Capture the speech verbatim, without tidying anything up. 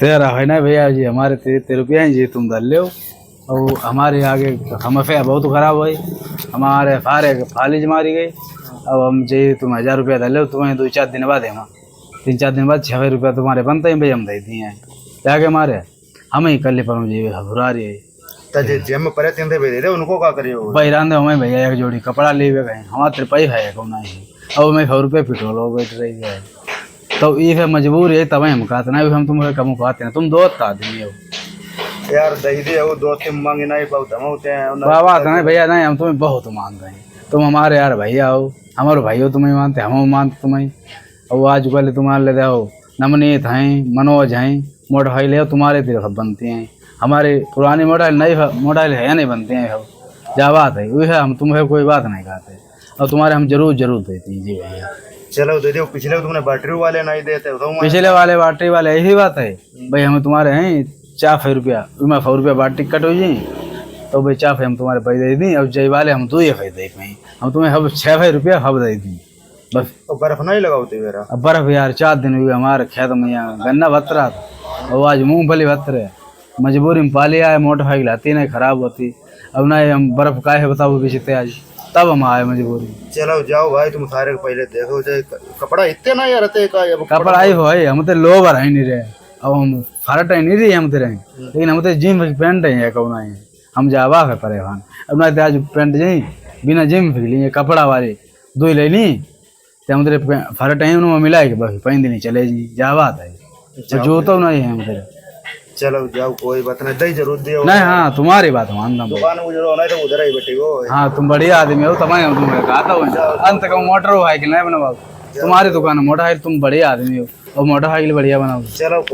तेरा है ना भैया जी, हमारे ते, ते रुपया हैं जी, तुम धर लो। और हमारे आगे हम एफ आई आर बहुत खराब हुई, हमारे एफ आई आर फालिज मारी गई। अब हम जी तुम हजार रुपया धर लो, तुम्हें दो चार दिन बाद है, तीन चार दिन बाद छः रुपया तुम्हारे बनते हैं भाई, हम दे दिए हैं। क्या के मारे हम ही कल पर जी घबरा रही है। तो जे जेब में परे तीन दे दे दे, उनको का करियो? भाई रांधे हमें भैया एक जोड़ी कपड़ा लेवे गए, हमारा तिरपाई है कौन नहीं, अब हमें सौ रुपये पेट्रोल हो बैठ रही है। तो ये है मजबूर है, तब हम कहते ना, हम तुम्हें कम कहते हैं, तुम दोस्त आदमी हो। यार दही दे, वो दोस्त से मांगे नहीं, बहुत हम होते हैं, उन्हें बाबा तो नहीं भैया, नहीं, हम तुम्हें बहुत मानते हैं, तुम हमारे यार भैया हो, हमारे भाई हो, तुम्हें मानते, हम मानते तुम्हें। और आज कल तुम्हारे ले जाओ, नवनीत हैं, मनोज हैं, मोटरसाइकिल है, तुम्हारे दिल सब बनती हैं। हमारे पुरानी मोटरसाइकिल, नई फ-, मोटरसाइकिल है या नहीं बनती हैं सब। जा बात है, वही है, हम तुम्हें कोई बात नहीं कहते। और तुम्हारे हम जरूर, जरूर देते हैं, जी भैया। चलो दे दो, पिछले तुमने बैटरी वाले नहीं देते, तो मैं पिछले वाले बैटरी वाले यही बात है, भाई हमें तुम्हारे हैं चार सौ रुपया, मैं सौ रुपया बैटरी कट हो जी, तो भाई चार सौ हम तुम्हारे पैसे दे दी, और जय वाले हम दो ही पैसे दे पाई, हम तुम्हें अब छः सौ रुपया हम दे दी। बस। तो बर्फ नहीं लगाओ थे मेरा? अब बर्फ यार, चार दिन हुए हमारे खेत में यहाँ गन्ना बत रहा था, और आज मूंगफली बत रहे। मजबूरी में पाली आए, मोटरसाइकिल आती नहीं, खराब होती। अब नहीं हम बर्फ काहे बताओ बेचते आज, तब हम आए मजबूरी में। चलो जाओ भाई, तुम सारे को पहले देखो, चाहे क-, कपड़ा इतने ना यार रहते का, अब कपड़ा ही हो, हम तो लोवर ही नहीं रहे, अब हम फरट ही नहीं रहे, हम तो रहे, लेकिन हम तो जींस की पैंट है, कौन है, हम जावा है परेशान। अब नहीं तो आज पैंट जी बिना जींस के लिए कपड़ा वाले दो ही ले ली, ते हम तेरे पे-, फरट है, उन्होंने मिला है कि बस पहन देनी चले जी, जा बात है। अच्छा, और जो तो नहीं है हम तेरे। चलो जाओ, कोई बात नहीं, दही जरूर दियो। नहीं, हाँ, तुम्हारी बात मानता हूँ। दुकान वो जो नहीं तो उधर ही बैठी हो। हाँ, तुम बढ़िया आदमी हो, तमाम हम तुम्हें कहा था वो। जाओ। अंत का मोटर हो है कि नहीं बनवाओ? जाओ। तुम्हारी दुकान है, मोटर है, तुम बढ़िया आदमी हो, और मोटर है के लिए बढ़िया बनाओ। चलो, कोई